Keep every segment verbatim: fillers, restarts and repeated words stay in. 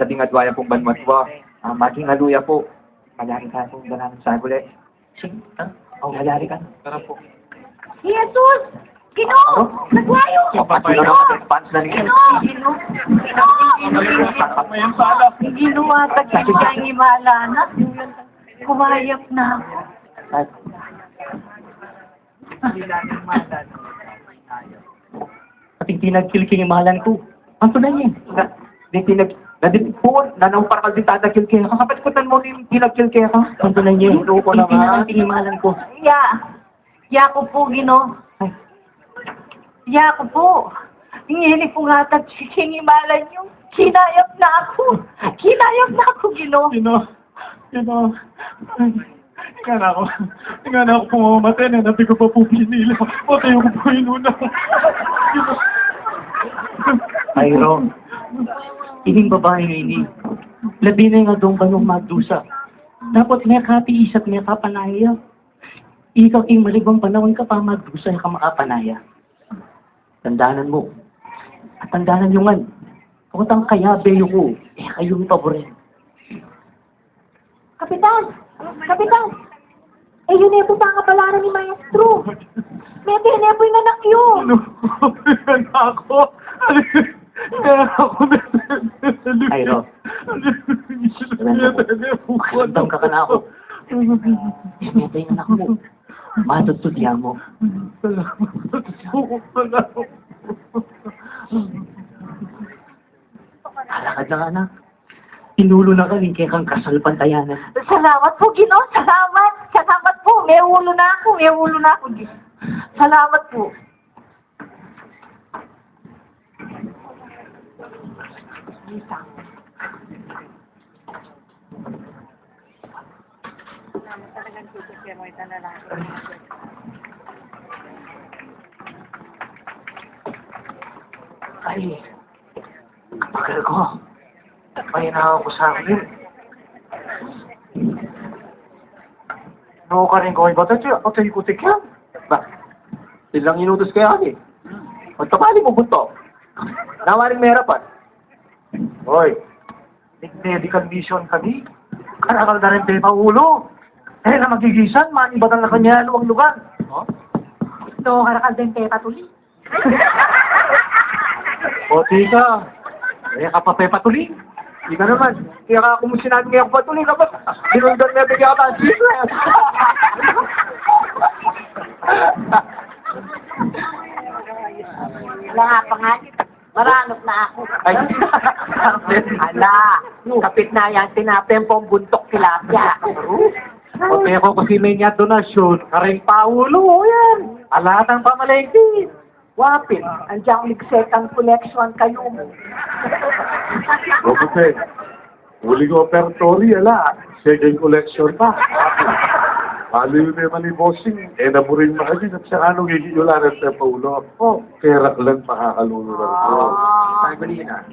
Sa ding adwa ya pung banwa't wa, ah, maging alu ya pu. Malyari ka pu, dalan sa guli. Sing, ah? O, malyari ka. Tara pu. Jesus! Ginu! Ano? Nagwayu! Kapatid na naman, fans na ni Ginu! Ginu! Ginu! Ginu! Ginu! Ginu, ata Ginu ang imala na. Kumayap na aku. Ay. Ating pinagkilkil ing malan ku. Anto na ini? Na, di pinag-, na di pu, nanu para kang di tadakil keka. Kapatkutan mu ning pinagkilkil ka. Anto na ini? Ing pinalanting ing malan ku. Ya. Yaku pu, Ginu. Ay. Yaku pu. Ngeni pu nga, tadakil ing malan yu. Kinayap na aku. Kinayap na aku, Ginu. Ginu. Ginu. Ay, kaya na aku. Kaya na aku pu mamamatay, ne, nanu ku pa pu pinili. Patay aku pu inuna. Ay, Ro. Ining babai a ini, labi na ing adwang banwang magdusa. Dapot mekatiis at mekapanaya. Ika king malibang panaun ka pa magdusa, e ka makapanaya. Tandanan mu. At tandanan yu ngan. Potang kayabe yu ku, e kayu mi paburen. Kapitan! Kapitan! E yu ne pu pangabalaran ning maestro. Mete ne pu ing anak yu. Ano? Ing anak ku? Ing anak ku? Ay, Ro. Pakiramdam ka kanaku. Mete ing anak mu. Matutut ya mu. Salamat. Salamat. Alakad na ka, anak. Inulu na ka ning kekang kasalpantayanan. Salamat pu, Ginu. Salamat. Salamat pu. Meulu na aku. Meulu na aku, Ginu. Salamat pu. Ay, kapagal ku. Ay, naku, sa akin. No, karin ko, iba tayo, ako tayo ikutik yan. Ba, ilang inutos kaya kami? Pagkabali mo, bunto. Nawaring merapan. Hoy, nag-medical mission kami. Karakal da rin pepa ulo. E na magigisan, manibatan na kanya luwang lugar. Oh? No, karakal din pepa tuli. O, tika. E ka pa pepa tuli. Ika naman. Kaya ka kung sinabi nga ako pa tuli, kapag dinundan na bigyan ka pa, Jesus. Wala nga pa nga. Maranop na aku. Ay. Ala, kapit na yang tinapay, pambuntok tilapia. O, teko kasi may niya donasyon, karing paulo, o yan. Ala, tang pamalengke. Wapit. Andiyan, second collection kayu. O, kasi, uli ko, operatory, ala, second collection pa. Aliw ne man i bossing, e na buring makagin, at saka nung igiyularan sa paulo. O, kerak lang pakakaluluran ko. Ah. Sabi na,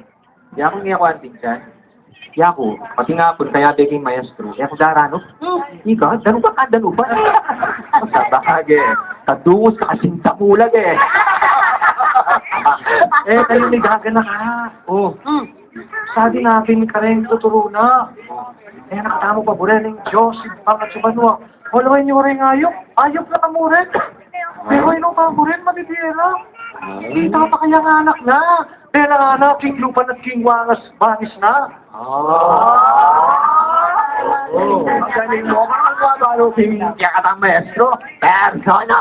yaku ngan, yaku ang pinsan. Yaku, pati nga pun kaya daging maestro, yaku daranop. Hmm. Ika, danupa ka, danupa. Sa bagay, tadungus ka kasing damulag e. E, kayu ni gaga na ka. O. Hmm. Sabi natin, kareng tuturu na. E, nakatamu pa, bure ning Diyos, ibang at sa banua. Wala, inyo rin ayop. Ayop na kamu rin. Pero ino pa, bure, mabibira. Kita pa kaya nga anak na. Bela nga na, king lupa na king wangas, bangis na. Ah. O, galing mo. Kakal mo, balo, king yakatang maestro. Persona.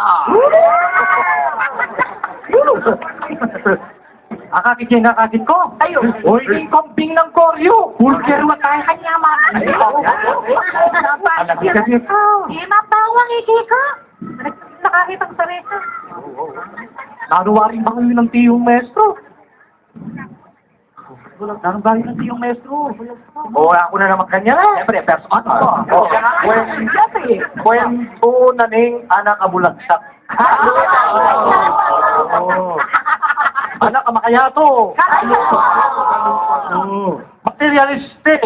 Akakit ya, akakit ko. Ayo. Oy, king kambing nang Koryo. Pulker wa tayo kanya, man. Alam ka niya. Di mapawang iki ko. Nakakitang saresa. Nanu waring bang yun ang tiyong maestro? Nanu bang yun ang tiyong maestro? O, aku na naman kanya. Siyempre, first on. O, o, kwento na ning anak a bulagsak. O. Anak a makayato. O. Materialistic.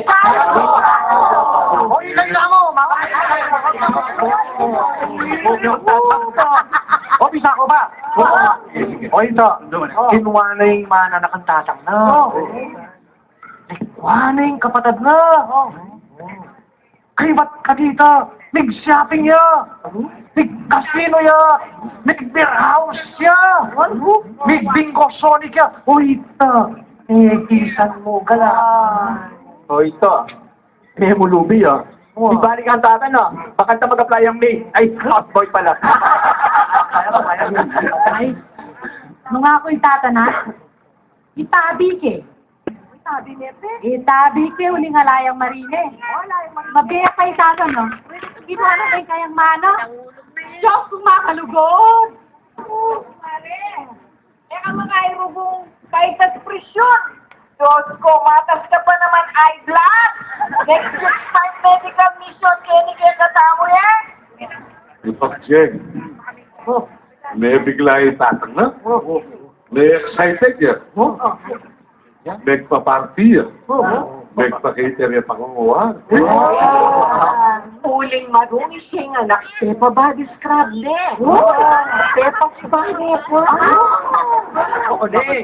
O, ilan na mo, mama? O, bisa ko ba? O, ito. Kinuha na ing mana na kang tatang na. O. Kuaning kapatad na. O. Kaybat kanita, mig-shopping ya, mig-casino ya, mig-beer house ya, mig-bingo Sonic ya. O ita, e, kisan mu gala. O ita, e mu lubi ya. Wa. Di balik ang tata na. Bakanta mag-apply ang maid. Ay, houseboy pala. Ay, nung aku itata na, itabi ke. Itabi ke, uling ala yang marine. Mabie ka itata, no? Ginana kayang mana. Diyos kung makalugod. E ka mangairugung kaitas presyon. Diyos ko, matas ka pa naman high blood. Next week pa yung medical mission, keni kekatamu e. Ipak Jeng. O. Mebigla itata na. O. Me-excited ya. O. Megpa-party ya. O. Megpa-cater ya, pangunguan. Uling marunong siyang anak, pepa body scrub ne. Pepa spa ne. O, ne.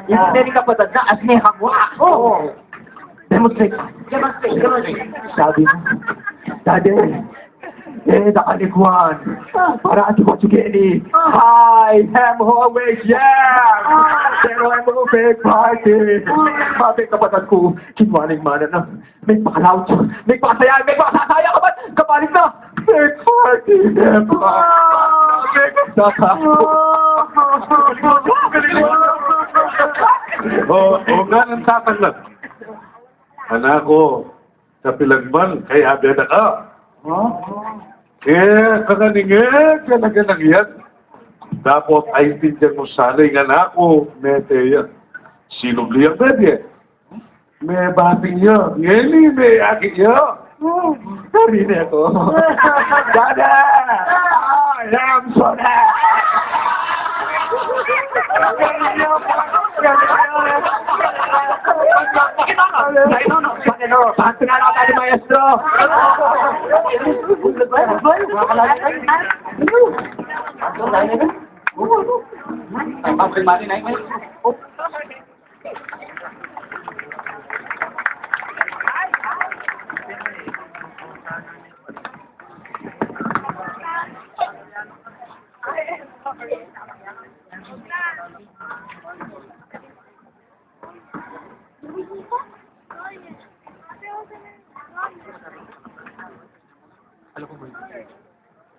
Iti ne ring kapatad na, as ne hamwa. O. Demonstrate. Demonstrate, demonstrate. Sabi mo, Daddy, e, dakalikuan. Para ati ko tsukeni. Hi, hem ho, wait, yeah. Pero hem ho, big party. Sabi kapatad ku, kinua ne ing mana na. Megpakalaut, megpakasaya, megpakasasaya ka man. Kabalik na. Big party, big party. O, o, nga ng tatang na. Anak ko, kapilan man, kaya beda ka. Ha? E, kanganing e, kanaganang yan. Dapot, aintindian mu sana ing anak ko, mete ya. Sinubli yang bebe. Mebating ya. Ngeni, meyakit ya. Dari ne ko. Dada! I am Sona! Pakinono, pakinono, pakinono, pakinono, maestro.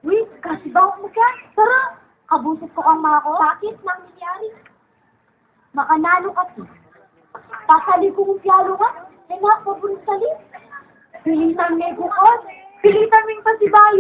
Uy, kasi ba mu ka? Tara, kabuset ku kang mako. Bakit? Nanung nangyari? Makananu kasi. Pasali kung pialu ka, e na ku paburi sali. Pilitan me ku ka. Pilitan meng pasibayu.